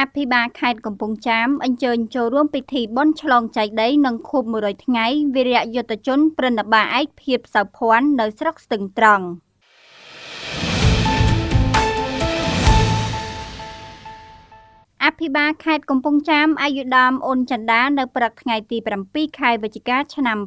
អភិបាលខេត្តកំពង់ចាមអញ្ជើញចូលរួមពិធីបុណ្យឆ្លងចេតិយនិងខួប100ថ្ងៃវីរយុទ្ធជនព្រឹន្ទបាឯកភាពសោភ័ណ្ឌនៅស្រុកស្ទឹងត្រង់។ អភិបាលខេត្តកំពង់ចាមអាយុដាមអ៊ុនចន្ទានៅព្រឹកថ្ងៃទី7ខែវិច្ឆិកាឆ្នាំ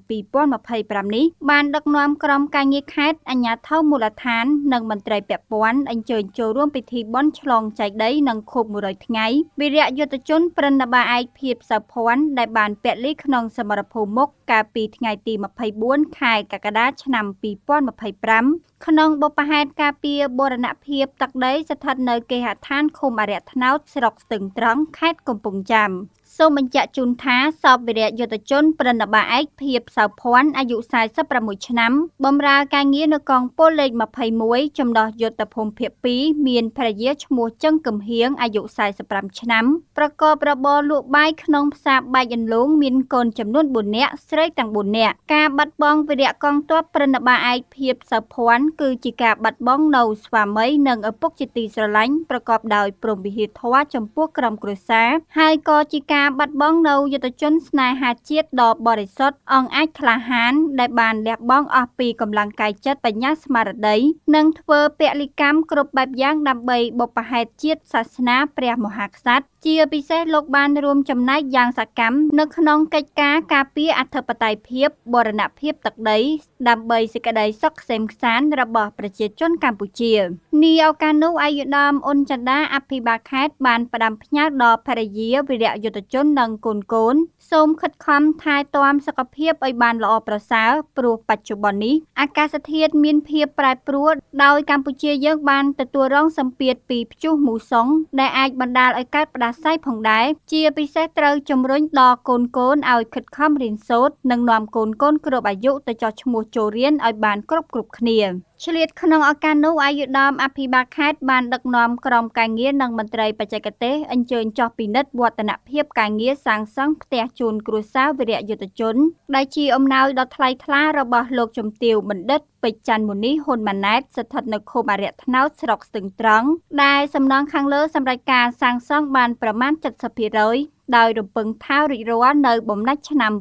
2025នេះបានដឹកនាំក្រុមការងារខេត្តអាជ្ញាធរមូលដ្ឋាននិងមន្ត្រីពាក់ព័ន្ធអញ្ជើញចូលរួមពិធីបុណ្យឆ្លងចេតិយនិងខួប100ថ្ងៃវីរយុទ្ធជនព្រឹន្ទបាឯកភាពសោភ័ណ្ឌដែលបានពលីក្នុងសមរភូមិមុខកាលពីថ្ងៃទី24ខែកក្កដាឆ្នាំ2025ក្នុងបុព្វហេតុការពារបូរណភាពទឹកដីស្ថិតនៅគេហដ្ឋានឃុំអរិយត្នោតស្រុកស្ទឹងត្រង់ខេត្តកំពង់ចាម។ សូមបញ្ជាក់ជូនថាសពវីរយុទ្ធជនព្រឹន្ទបាឯកភាពសោភ័ណ្ឌអាយុ46ឆ្នាំបម្រើការងារនៅកងពលលេខ21ចំណោះយុទ្ធភូមិភាគ2មានភរិយាឈ្មោះចឹងកំហៀងអាយុ45ឆ្នាំប្រកបរបរលក់បាយក្នុងផ្សារបែកអន្លូងមានកូនចំនួន4នាក់ស្រីទាំង4នាក់។ ការបាត់បង់វីរៈកងទ័ពព្រឹន្ទបាឯកភាពសោភ័ណ្ឌគឺជាការបាត់បង់នៅស្វាមីនិងឪពុកជាទីស្រឡាញ់ប្រកបដោយព្រហ្មវិហារធម៌ចំពោះក្រុមគ្រួសារហើយក៏ជាការបាត់បង់នៅយុទ្ធជនស្នេហាជាតិដ៏បរិសុទ្ធអង់អាចក្លាហានដែលបានលះបង់អស់ពីកម្លាំងកាយចិត្តបញ្ញាស្មារតីនិងធ្វើពលិកម្មគ្រប់បែបយ៉ាងដើម្បីបុព្វហេតុជាតិសាសនាព្រះមហាក្សត្រជាពិសេសលោកបានរួមចំណែកយ៉ាងសកម្មនៅក្នុងកិច្ចការការពារអធិបតេយ្យភាពបូរណភាពទឹកដីដើម្បីសេចក្តីសុខក្សេមក្សាន្តរបស់ប្រជាជនកម្ពុជា។ នាឱកាសនោះអាយុដាមអ៊ុនចន្ទាអភិបាលខេត្តបានផ្ដាំផ្ញើដល់ភរិយាវីរយុទ្ធជននិងកូនៗសូមខិតខំថែទាំសុខភាពឲ្យបានល្អប្រសើរព្រោះបច្ចុប្បន្ននេះអាកាសធាតុមានភាពប្រែប្រួលដោយកម្ពុជាយើងបានទទួលរងសម្ពាធពីព្យុះមូសុងដែលអាចបណ្ដាលឲ្យកើតផ្ដាសាយផងដែរជាពិសេសត្រូវជំរុញដល់កូនៗឲ្យខិតខំរៀនសូត្រនិងនាំកូនៗគ្រប់អាយុទៅចុះឈ្មោះចូលរៀនឲ្យបានគ្រប់គ្នា។ ឆ្លៀតក្នុងឱកាសនោះអាយុដាមអភិបាលខេត្តបានដឹកនាំក្រុមការងារនិងមន្ត្រីបច្ចេកទេសអញ្ជើញចុះពិនិត្យវឌ្ឍនភាពការងារសាងសង់ផ្ទះជូនគ្រួសារវីរយុទ្ធជនដែលជាអំណោយដ៏ថ្លៃថ្លារបស់លោកជំទាវបណ្ឌិតពេជ្រច័ន្ទមុនីហ៊ុនម៉ាណែតស្ថិតនៅឃុំអរិយត្នោតស្រុកស្ទឹងត្រង់ដែលសំណង់ខាងលើសម្រាប់ការសាងសង់បានប្រមាណ70%ដោយរំពឹងថារួចរាល់នៅបំណាច់ឆ្នាំ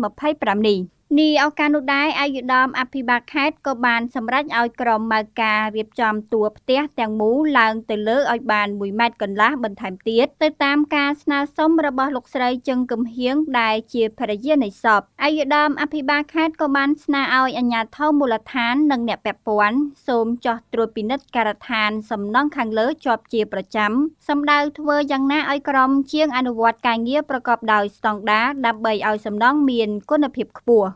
2025នេះ។ នាឱកាសនោះដែរអាយុដាមអភិបាលខេត្តក៏បានសម្រេចឲ្យក្រុមម៉ៅការរៀបចំតួផ្ទះទាំងមូលឡើងទៅលើឲ្យបាន1ម៉ែត្រកន្លះបន្ថែមទៀតទៅតាមការស្នើសុំរបស់លោកស្រីចឹងកំហៀងដែលជាភរិយានៃសព។ អាយុដាមអភិបាលខេត្តក៏បានស្នើឲ្យអាជ្ញាធរមូលដ្ឋាននិងអ្នកពាក់ព័ន្ធសូមចុះត្រួតពិនិត្យការដ្ឋានសំណង់ខាងលើជាប់ជាប្រចាំសម្ដៅធ្វើយ៉ាងណាឲ្យក្រុមជាងអនុវត្តការងារប្រកបដោយស្តង់ដារដើម្បីឲ្យសំណង់មានគុណភាពខ្ពស់។